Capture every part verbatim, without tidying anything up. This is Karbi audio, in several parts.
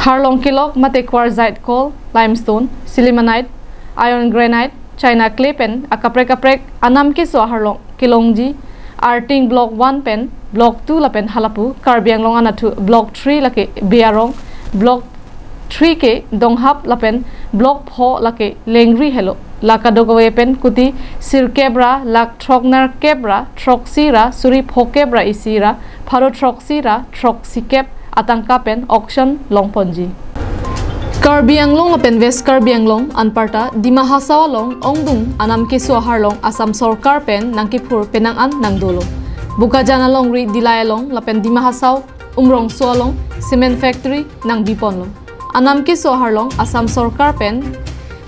Harlong kelok mate quartzite, coal, limestone, sillimanite, iron granite, china clay pen akaprek kaprek anam keso aharlong kelongji arting block one pen block two lapen halapu Karbi Anglong anatthu block three lake Bearong, block three ke Donghap lapen block four lake Lengri helo. La kadokave pen kuti sirkep ra lakh throknerkep ra throksi ra suri phokep ra isi ra pharo throksi ra throksi kep atangka pen auction longponji. Karbi Anglong lapen West Karbi Anglong anparta Dima Hasao along ongdung anam keso aharlong Assam sorkar pen nangkephur penang an nangdolo. Bokajan alongri Dillai along lapen Dima Hasao Umrongso along cement factory nangbiponlo. Anam keso aharlong Assam sorkar pen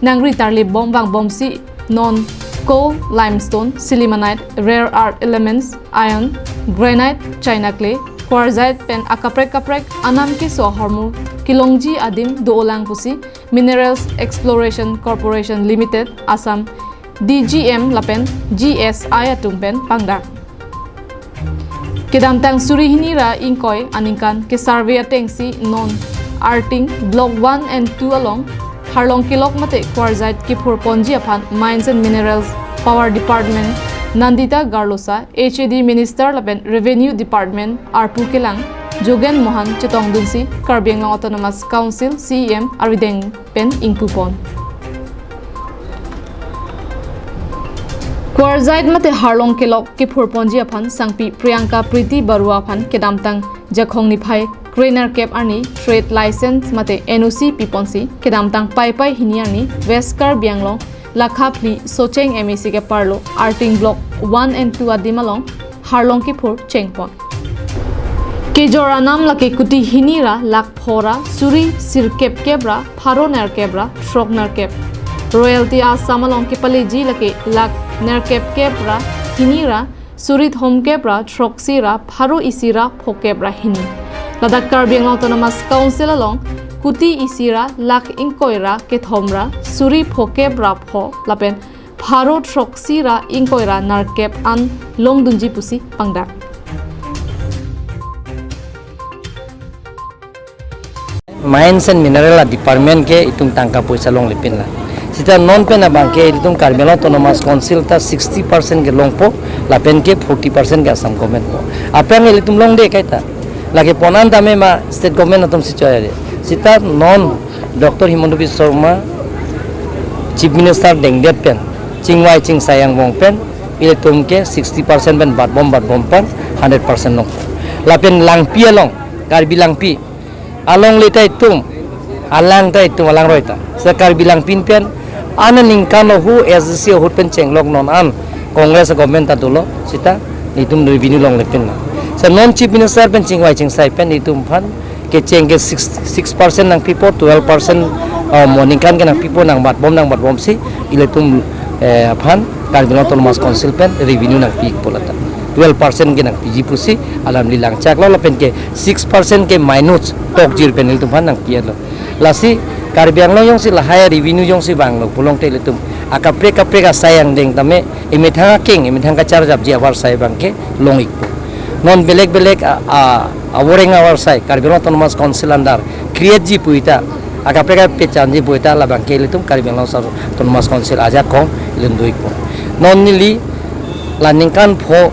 nangri tarlip bom vangbomsi non coal, limestone, sillimanite, rare earth elements, iron, granite, china clay, quartzite pen akaprek kaprek anam keso ahormu kelongji adim do-olang pusi Minerals Exploration Corporation Limited, Assam D G M lapen G S I atum pen pangdak. Kedamtang suri hini ra ingkoi aningkan ke survey atengsi non arting block one and two along harlong kelok mate quartzite kephurponji aphan Mines and Minerals Power Department Nandita Garlosa, H A D Minister lapen Revenue Department arpu kelang Jogen Mohan chetongdunsi Karbi Anglong Autonomous Council C E M arideng pen ingpupon. Quartzite mate harlong kelok kephurponji aphan sangpi Priyanka Priti Barua aphan kedamtang Jakhong niphai krenerkep arni trade license mate N O C piponsi kedamtang Paipai hini arni West Karbi Anglong Lakhaphli Socheng M A C keparlo arting block one and two adim along harlong kephur chengpon. Kejor anam lake kuti hini ra lakh pho ra suri sirkep kep ra pharo nerkep ra throk nerkep. Royalty Assam along kepaleji lake lakh nerkep kep ra hini ra suri thomkep ra throksi ra pharo isi ra phokep ra hini. Ladak Karbi Anglong Autonomous Council along kuti isi ra lakh ingkoi ra kethom ra suri phokep ra pho lapen pharo throksi ra ingkoi ra nerkep an longdunji pusi pangdak. Mines and Mineral a Department ke itum tangka poisa longlepinlo. Sita non pen abang ke itum Karbi Anglong Autonomous Council ta sixty percent ke longpo, lapen ke forty percent ke Assam Government po. Apang ilitum longde kaita. Lake ponan tame ma State Government atumsi choyare. Sita non Doctor Himanta Biswa Sarma Chief Minister dengdet pen chingvai chingsai angbong pen ilitum ke sixty percent pen batbom batbom pen hundred percent longpo. Lapen Langpi along, Karbi Langpi alongle ta itum, alang ta itum, alangroi ta. Sita Karbi Langpi pen aningkan ahut S D C ahut pen chenglok non an Congress government ta dolo, sita itum revenue longlepinlo. Sita non Chief Minister pen chingvai chingsai pen itum aphan kecheng ke six, six percent nangpipo, twelve percent, uh, mo aningkan ke nangpipo, nangbatbom, nangbatbomsi ilitum, eh, aphan Karbi Anglong Autonomous Council pen revenue nangpipo lata. Twelve percent ke nangpiji pusi alam li langchaklo, lapen ke six percent ke minus tokjir pen ilitum aphan nangpilo. Lasi Karbi Anglong jongsi lahai revenue jongsi vanglo pulote ilitum akaprek kaprek asai angdeng tame emethang akeng, emethang kacharjapji avarsai abang ke long-ikpo. Non belek belek a, a, avoreng avarsai Karbi Anglong Autonomous Council under create ji pu ta, akaprek pechanji pu ta, labang ke ilitum Karbi Anglong Autonomous Council ajakong ilitum do-ikpo. Non neli la ningkan pho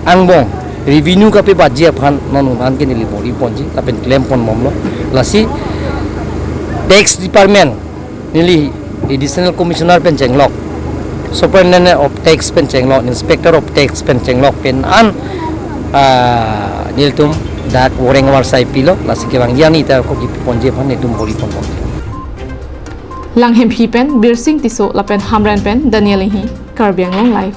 angbong revenue kapebatji aphan non un-an ke neli bor-iponji lapen klemponbomlo. Lasi Tax Department neli Additional Commissioner pen chenglok, Superintendent of Tax pen chenglok, Inspector of Tax pen chenglok pen an, ah, nelitum dak voreng avarsai pilo, lasi kevangji arni ta kopi ponji aphan nelitum bor-iponbom. Langhemphi pen Birsing Tisso lapen Hamren pen Daniel Inghi, Karbi Anglong Live.